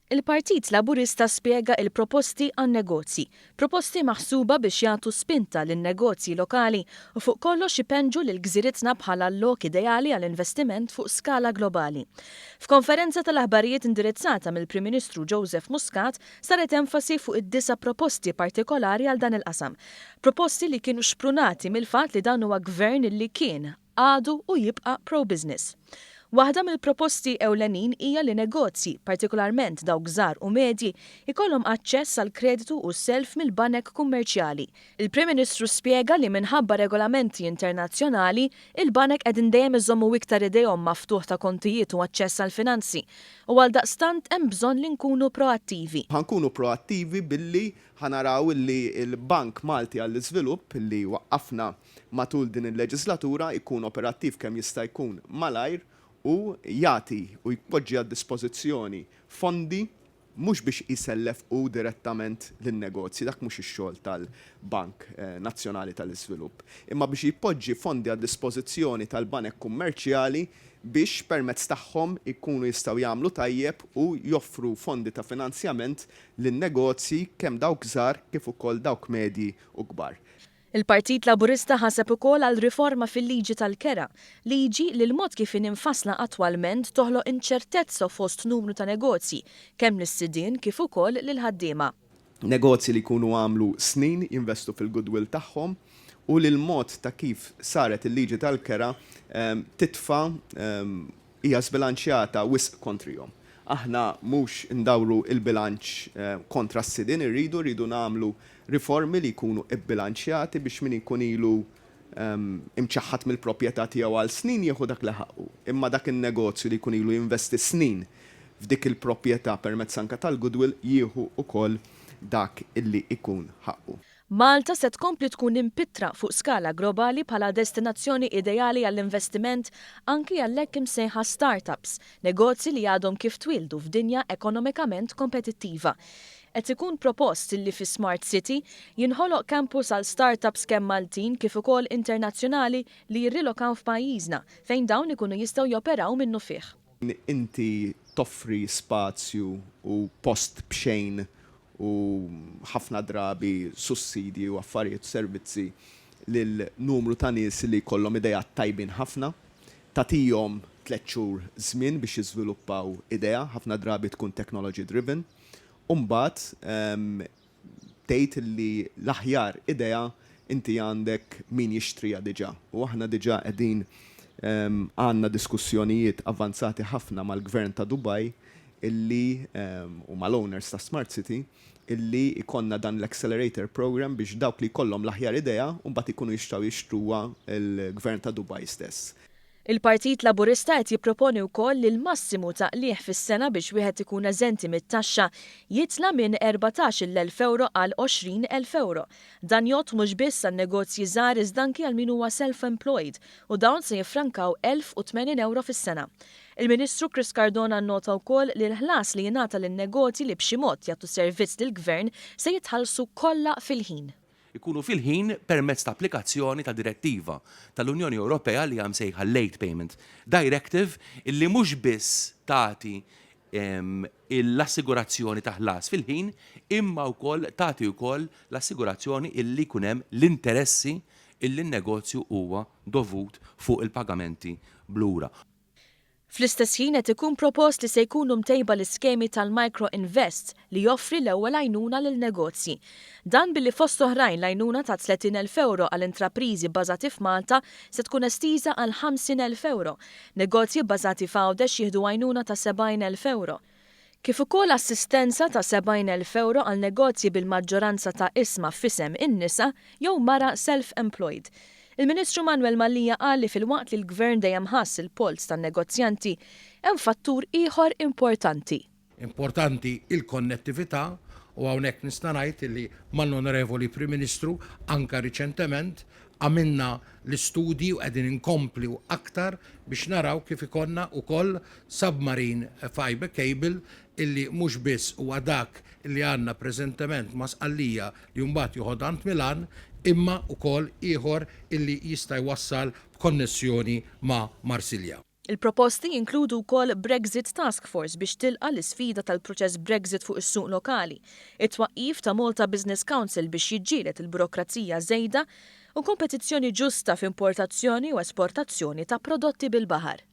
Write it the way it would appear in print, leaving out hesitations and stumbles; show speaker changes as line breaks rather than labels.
Il-Partit Laburista spjega il-proposti għan-negozji, proposti maħsuba biex jagħtu spinta lin-negozji lokali u fuq kollox ipenġu lil gżiritna bħala l-lok ideali għal investiment fuq skala globali. F'konferenza tal-aħbarijiet indirizzata mill-Prim Ministru Joseph Muscat saret enfasi fuq id-disa' proposti partikolari għal dan il-qasam. Proposti li kienu xprunati mill-fatt li dan huwa gvern li kien, għadu u jibqa' pro-business. Waħda mill-proposti ewlenin hija li negozji, partikolarment dawk żgħar u medji, ikollhom aċċess għal kreditu u self mill-banek kummerċjali. Il-Prim Ministru spjega li minħabba regolamenti internazzjonali, il-banek qegħdin dejjem iżommu iktar idejhom maftuħ ta' kontijiet u aċċess għall-finanzi, u għaldaqstant hemm bżonn li nkunu proattivi.
Ħa nkunu proattivi billi ħa naraw li l-Bank Malti għall-Iżvilupp li waqqafna matul din il-leġislatura jkun operattiv kemm jista' jkun malajr u jagħti u jpoġġi għad-dispożizzjoni fondi mhux biex isellef hu direttament lin-negozji, dak mhux ix-xogħol tal-Bank Nazzjonali tal-Iżvilupp, imma biex jpoġġi fondi għad-dispożizzjoni tal-banek kummerċjali biex permezz tagħhom ikunu jistgħu jagħmlu tajjeb u joffru fondi ta' finanzjament lin-negozji kemm dawk żgħar kif ukoll dawk medji u kbar.
Il-Partit Laburista ħaseb ukoll għal riforma fil-liġi tal-kera, liġi li l-mod kif inhi mfassla attwalment toħloq inċertezza fost numru ta' negozji, kemm lis-sidien kif ukoll lill-ħaddiema.
Negozji li jkunu għamlu snin jinvestu fil-goodwill tagħhom u li l-mod ta' kif saret il-liġi tal-kera titfa' hija żbilanċjata wisq kontrihom. Aħna mhux indawru l-bilanċ kontra s-sidien irridu, rridu nagħmlu riformi li jkunu bbilanċjati biex min ikun ilu imċaħħad mill-proprjetà tiegħu għal snin jieħu dak li ħaqqu. Imma dak in-negozju li jkun ilu jinvesti snin f'dik il-proprjetà permezz anke tal-goodwill jieħu wkoll dak illi jkun ħaqqu.
Malta se tkompli tkun impittra fuq skala globali bħala destinazzjoni ideali għall-investiment anki għall-hekk imsejħa startups, negozji li għadhom kif twieldu f'dinja ekonomikament kompetittiva. Qed ikun propost li fi Smart City jinħoloq campus għal startups kemm Maltin kif ukoll internazzjonali li jirrilokaw f'pajjiżna fejn dawn ikunu jistgħu joperaw minnufih.
Inti toffri spazju u post b'xejn u ħafna drabi sussidji u affarijiet u servizzi lil numru ta' nies li jkollhom ideat tajbin ħafna. Tagħtihom tlett xhur żmien biex jiżviluppaw idea, ħafna drabi tkun technology driven, u mbagħad tgħid li l-aħjar idea inti għandek min jixtriha diġà. U aħna diġà qegħdin għandna diskussjonijiet avvanzati ħafna mal-Gvern ta' Dubai illi u mal-owners ta' Smart City illi jkollna dan l-accelerator program biex dawk li jkollhom l-aħjar idea mbagħad ikunu jistgħu jixtruha l-Gvern ta' Dubai stess.
Il-Partit Laburista qed jipproponi wkoll li l-massimu ta' qligħ fis-sena biex wieħed ikun eżenti mit-taxxa jitla' minn 14,000 ewro għal 20,000 ewro. Dan jgħodd mhux biss għan-negozji żgħar iżda anki għal min huwa self-employed u dawn se jiffrankaw 1,080 ewro fis-sena. Il-Ministru Chris Cardona nnota wkoll li l-ħlas li jingħata lin-negozji li b'xi mod jagħtu servizz lill-Gvern se jitħallsu kollha fil-ħin.
Ikunu fil-ħin permezz ta' applikazzjoni ta' direttiva tal-Unjoni Ewropea li hija msejħa Late Payment Directive illi mhux biss tagħti l-assigurazzjoni ta' ħlas fil-ħin imma wkoll tagħti wkoll l-assigurazzjoni illi jkun hemm l-interessi illi n-negozju huwa dovut fuq il-pagamenti b'lura.
Fl-istess ħin qed ikun propost li se jkunu mtejba l-iskemi tal-Micro Invest li joffri l-ewwel għajnuna lil negozji. Dan billi fost oħrajn l-għajnuna ta' 30,000 ewro għal intrapriżi bbażati f'Malta se tkun estiża għal 50,000 ewro. Negozji bbażati f'Għawdex jieħdu għajnuna ta' 70,000 ewro. Kif ukoll assistenza ta' 70,000 ewro għal negozji bil-maġġoranza ta' ishma f'isem in-nisa jew mara self-employed. Il-Ministru Manuel Mallia qal li filwaqt li l-Gvern dejjem ħass il-polz tan-negozjanti, hemm fattur ieħor importanti.
Importanti il-konnettività u hawnhekk nista' ngħid li mal-Onorevoli Prim Ministru anke riċentement għamilna l-istudji u qegħdin inkomplu aktar biex naraw kif ikollna wkoll submarine fibre cable illi mhux biss huwa dak illi għandna preżentement ma' Sqallija li mbagħad joħod għand Milan imma wkoll ieħor illi jista' jwassal b'konnessjoni ma' Marsilja.
Il-proposti jinkludu wkoll Brexit Task Force biex tilqa' l-isfida tal-proċess Brexit fuq is-suq lokali, it-twaqqif ta' Malta Business Council biex jiġġieled il-burokrazija żejda u kompetizzjoni ġusta f'importazzjoni u esportazzjoni ta' prodotti bil-baħar.